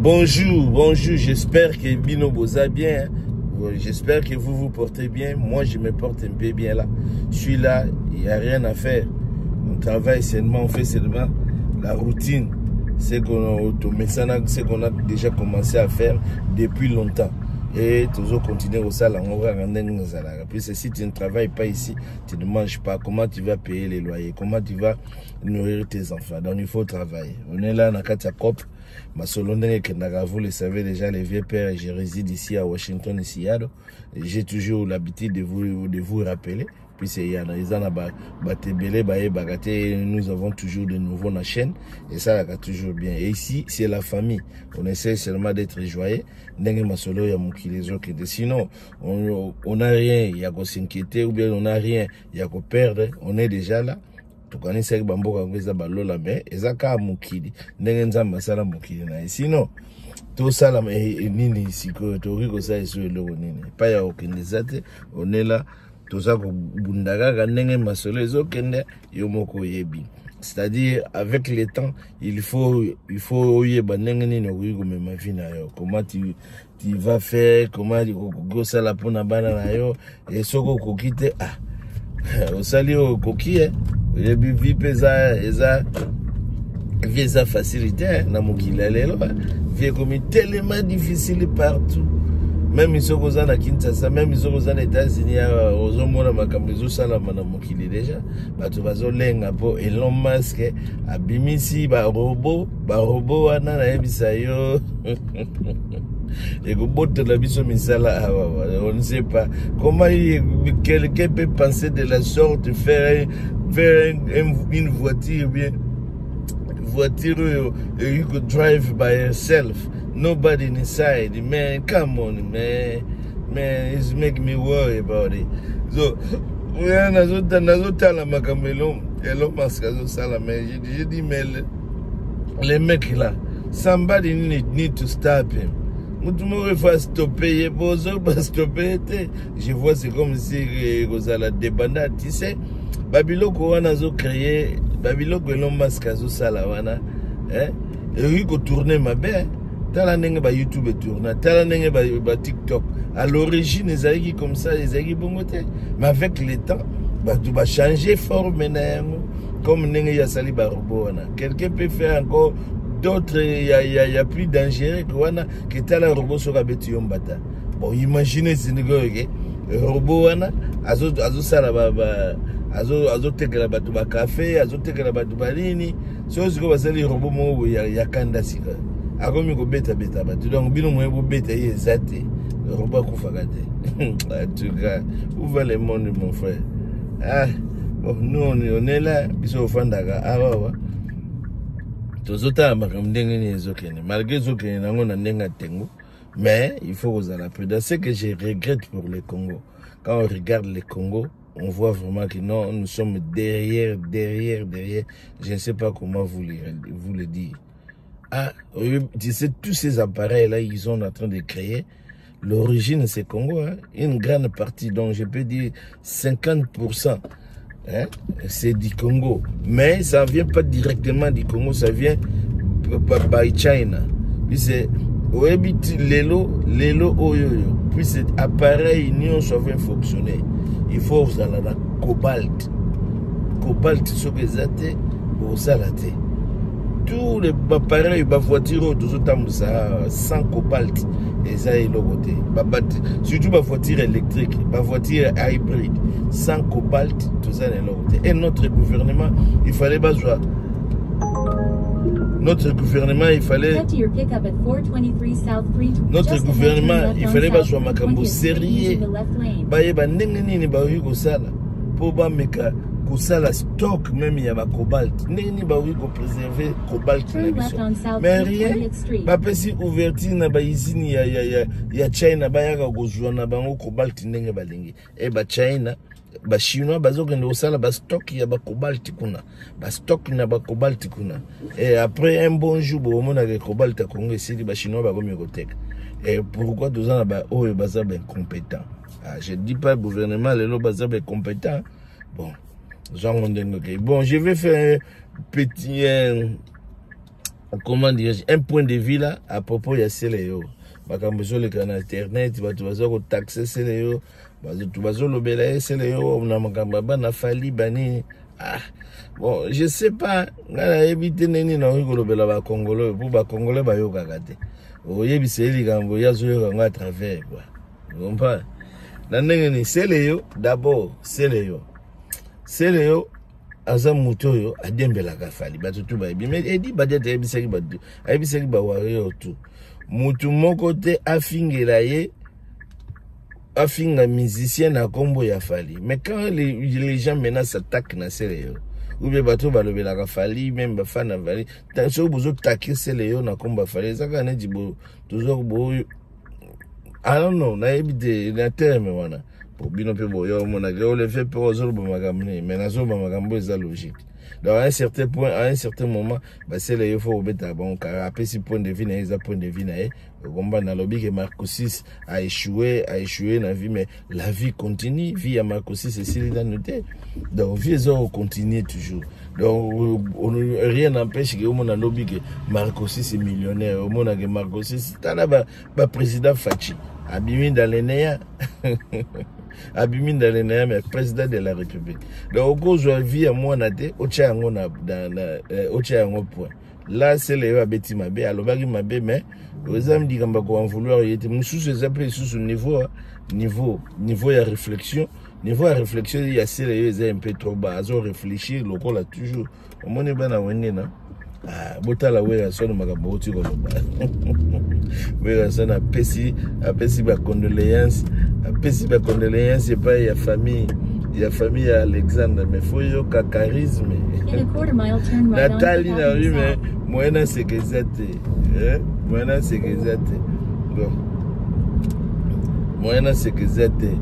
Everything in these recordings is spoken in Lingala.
Bonjour, bonjour, j'espère que bino boza bien. J'espère que vous vous portez bien. Moi, je me porte un peu bien là. Je suis là, il n'y a rien à faire. On travaille seulement, on fait seulement la routine. C'est qu'on a déjà commencé à faire depuis longtemps. Et toujours continuer au salon. Puis si tu ne travailles pas ici, tu ne manges pas. Comment tu vas payer les loyers? Comment tu vas nourrir tes enfants? Donc il faut travailler. On est là dans la cop. Masolo ndenge ekendaka, vous le savez déjà, les vieux pères, je réside ici à Washington, Seattle. J'ai toujours l'habitude de vous rappeler. Puis c'est eza na bato ebele bayebaka te, nous avons toujours de nouveaux na chaîne et ça va toujours bien. Et ici, c'est la famille. On essaie seulement d'être joyeux. Ndenge masolo ya mokili ezokende. Sinon, on n'a rien ya s'inquiéter ou bien on n'a rien ya perdre. On est déjà là. Tokanisaki bamboka yango eza balola, mais eza kaka mokili ndenge Nzambe asala mokili na ye. Sinon tosala nini sikoyo? Tokoki kosala eso eloko nini? Epai ya kokende eza te. Onela toza kobunda kaka ndenge masolo ezokende, yo moko oyebi. C'est-à-dire, avec le temps, il faut oyeba ndenge nini okoki komema vie na yo, comment tu vas faire, comment okoki kosala mpona bana na yo. E soki okoki te, ah, osali oyo okoki. E oyebi, vie mpe eza vie eza facilité na mokili ya lelo. Vie ekomi tellement difficile partout, même soki oza na Kinshasa, même soki oza na États-Unis awa, ozomona makambo ezosalama na mokili. Déjà bato bazolenga mpo Elon Musk abimisi barobots. Barobots wana, nayebisa yo, ekobotela biso misala awa. On ne sait pas comment quelqu'un peut penser de la sorte, faire une voiture, bien voiture oyo you could drive by yourself, nobody inside. Man, come on, man, man, it's make me worry about it. So oya, nazotala makambo Elon Musk azosala, mais je dis, mais le mec là, somebody need to stop him. Mutu moko efa stopper ye. Bozo bastopper ye te. Je vois, c'est comme si ekozala débandade. Tu sais, babiloko wana azocréer, babiloko Elon Musk azosala wana, ekoki kotourner mabe. Tala ndenge ba YouTube etourna, tala ndenge ba TikTok. À l'origine ezalaki comme ça, ezalaki bongo te, mais avec le temps bato bachange forme na yango. Comme ndenge ye asali barobots wana, quelqu'un peut faire encore d'autres ya plus dangereux que wana. Ke tala robot, soki abeti yo mbata. Bon, imagine sikoyo ke robot wana azosala, azotekela bato bacafé, azotekela bato banini. Soki sikoyo basali robot moko boye ya kanda, sika akomi kobetabeta bato, donc bino moye bobeta ye eza te. Robot akufaka te. En tout cas, où va le monde, mon frère? Ah bon, nous on est là. Biso ofandaka awa awa, tozotala makambo ndenge nini ezokende, malgré ezokende nango na ndenge ya tengo, mais il faut kozala prudent. Ce que je regrette pour le Congo, quand on regarde le Congo, on voit vraiment que non, nous sommes derrière, derrière, derrière. Je ne sais pas comment vous le dire. Ah, tu sais, tous ces appareils là, ils sont en train de créer, l'origine, c'est Congo, hein? Une grande partie, donc je peux dire 50%, hein, c'est du Congo. Mais ça vient pas directement du Congo, ça vient by China. Puis c'est oyebi lelo lelo oyo oyo, puis cet appareil nyonso avant fonctionner, il faut ozala na cobalt. Cobalt soki eza te, bosala te. Tous les appareils, bavoiture oyo tozotambusa, sans cobalt eza eloko te. Surtout bavoiture électrique, bavoiture hybride, sans cobalt toza na eloko te. Et notre gouvernement, il fallait bazwa, notre gouvernement, il fallait notre gouvernement, il fallait bazwa makambo sérieux, bayeba ndenge nini bakoki kosala mpo bameka kosala stock même ya bacobalt, ndenge nini bakoki kopréserver cobalt na biso. Mais rien, bapesi ouverture na bausine ya China, bayaka kozwa na bango cobalt ndenge balingi. E bachina, bachinois bazokende kosala bastock ya bacobalt kuna, bastock na bacobalt kuna. Et après, un bon jour, bomonaka cobalt ya Congo esili, bachinois bakomi koteka. Et pourquoi toza na baoyo baza baincompétent? Ah, je dis pas gouvernement lelo baza baincompétent. Bon, zango ndenge. Bon, je vais faire un petit Comment dirais-je, un point de vue là à propos ya Celeo. Makambo ezoleka na internet, bato baza kotaxe Celeo, bato bazolobela ye Celeo na makambo ya bana Fally banini. Ah, bon, je sais pas, ngai nayebi te ndenge nini nakoki kolobela bacongolais, mpo bacongolais bayokaka te. Oyebisa ye likambo, ye azoyoka yango à travers quoi. Comprends? Na ndenge nini Celeo, d'abord Celeo. Celeo aza moto oyo adembelaka Fally, bato tu bayebi. Mais Edi Badiate ayebisaki bato, ayebisaki bawarrior tu, motu moko te afingela ye, afinga musicien na kombo ya Fally. Mais quand les gens maintenant s'attaquent na Celeo, ou bien bato balobelaka Fally, même bafan na Fally, soki bozotake Celeo na kombo ya Fally, eza kaka neti toza bo, I don't know, nayebi te na terme wana. Po bino mpe boyo omonaka olefe mpe ozoloba makambo nini, mais nazoloba makambo eza logique. Donc à un certain point, à un certain moment, basele yo fo kobetaka bango kaka. Apesi point de vue na ye, eza point de vue na ye. Okomba nalobi ke Marcosis a échoué, a échoué na vie, mais la vie continue. Vie ya Marcosis esili nanu te, donc vie eza kocontinue toujours. Donc rien n'empêche ke omona lobi ke Marcosis est millionnaire, omona ke Marcosis, tala baprésident Fatshi abimi dans le néant, abimi dans le néant, mais président de la République. Donc okozwa vie ya mwana te, otya yango na otya yango point là. Sele oyo abeti mabe, alobaki mabe, mais eza likambo ya koen vouloir ye te. Mosusu eza mpe lisusu niveau ya réflexion. Niveau ya réflexion ya sele oyo eza un peu trop bas. Azo réfléchir lokola toujours omoni bana Wenge na. Ah, botala Werrason, makambo outi koloba. Werrason apesi bacondoléance, apesi bacondoléance epai ya famille ya Alexandre. Mais fo yoka charisme. Natali na yo, mais moyen naseka eza te, moyen naseka eza te. Bon, moyen naseka eza te.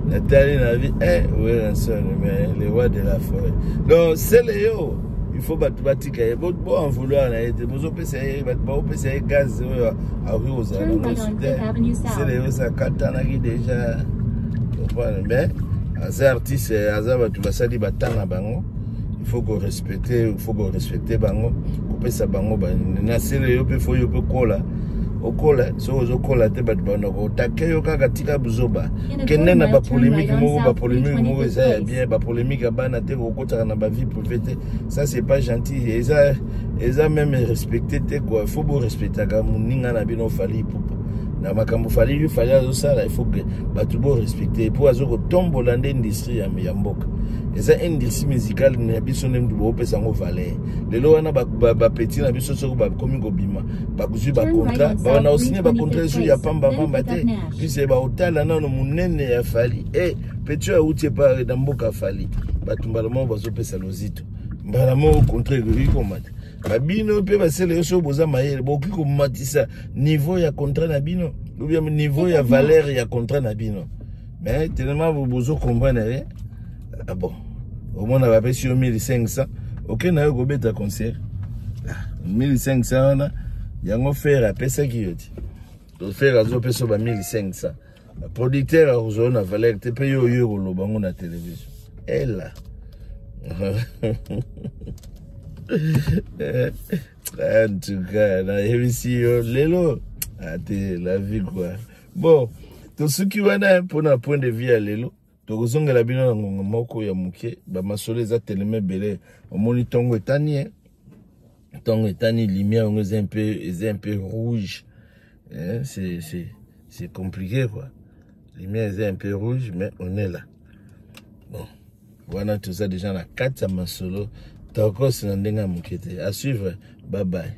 Natali na vie, eh, Werrason, mais le roi de la forêt. Donc sele yo, il faut bato batika ye, bo en vouloir na ye te. Bozopesa ye, bato baopesa ye gaz oyo akoki kozala nango te. Sele yo sakatanaki déjà, comprendre? Mais aza artiste, aza bato basali batanga bango, il faut korespecte, il faut korespecte bango, kopesa bango na sele yo mpe fo yo mpe kola, okola. Soki ozokola te, bato banda kotake yo kaka. Tika buzoba, kende na bapolémique moko, bapolémique moko eza ya bien, bapolémique ya bana te, kokotaka na bavie privée te. Ça, c'est pas gentil, eza même respecté te quoi. Faut borespectaka moninga na bino Fally Ipupa na makambo Fally azosala. Il faut que bato borespecte po aza kotombola nde industrie ya mboka. Eza industrie musicale na biso nde mutu boopesa yango valeur. Lelo wana bapeti na biso, soki bakomi kobima, bakozwi bacontrat, bawana osigne bacontrat esu ya pambapamba te, puisque baotala nano monene ya Fally. E petit oyo awuti epa na mboka Fally, bato mbala moko bazopesa lozito, mbala moko contrat ekoki komata. Babino mpe basele yo, soki boza mayele, bokoki komatisa niveau ya contrat na bino ou bien niveau ya valeur ya contrat na bino. Mais tellement bozo comprendre rien. Ah bon, omona bapesi yo 1500, oke na yo kobeta concert, 1500 wana yango Ferre apesaki yo te. Ferre azopesa ba 1500, producteur akozwa na valeur te, mpe yo oyo koloba ngo na télévision ela. En tout cas, nayebisi yo lelo ate la vie quoi. Bon, tosuki wana mpona point de vue ya lelo. Tokozongela bino na ngonga moko ya moke. Bamasolo eza telema ebele. Omoni ntongo etani, e ntongo etani, lumière yango eza un peu rouge, hein? C'est compliqué quoi, lumière eza un peu rouge, mais on est là. Bon, wana toza déjà na kati ya masolo tokosi na ndenge ya moke te. À suivre, bye bye.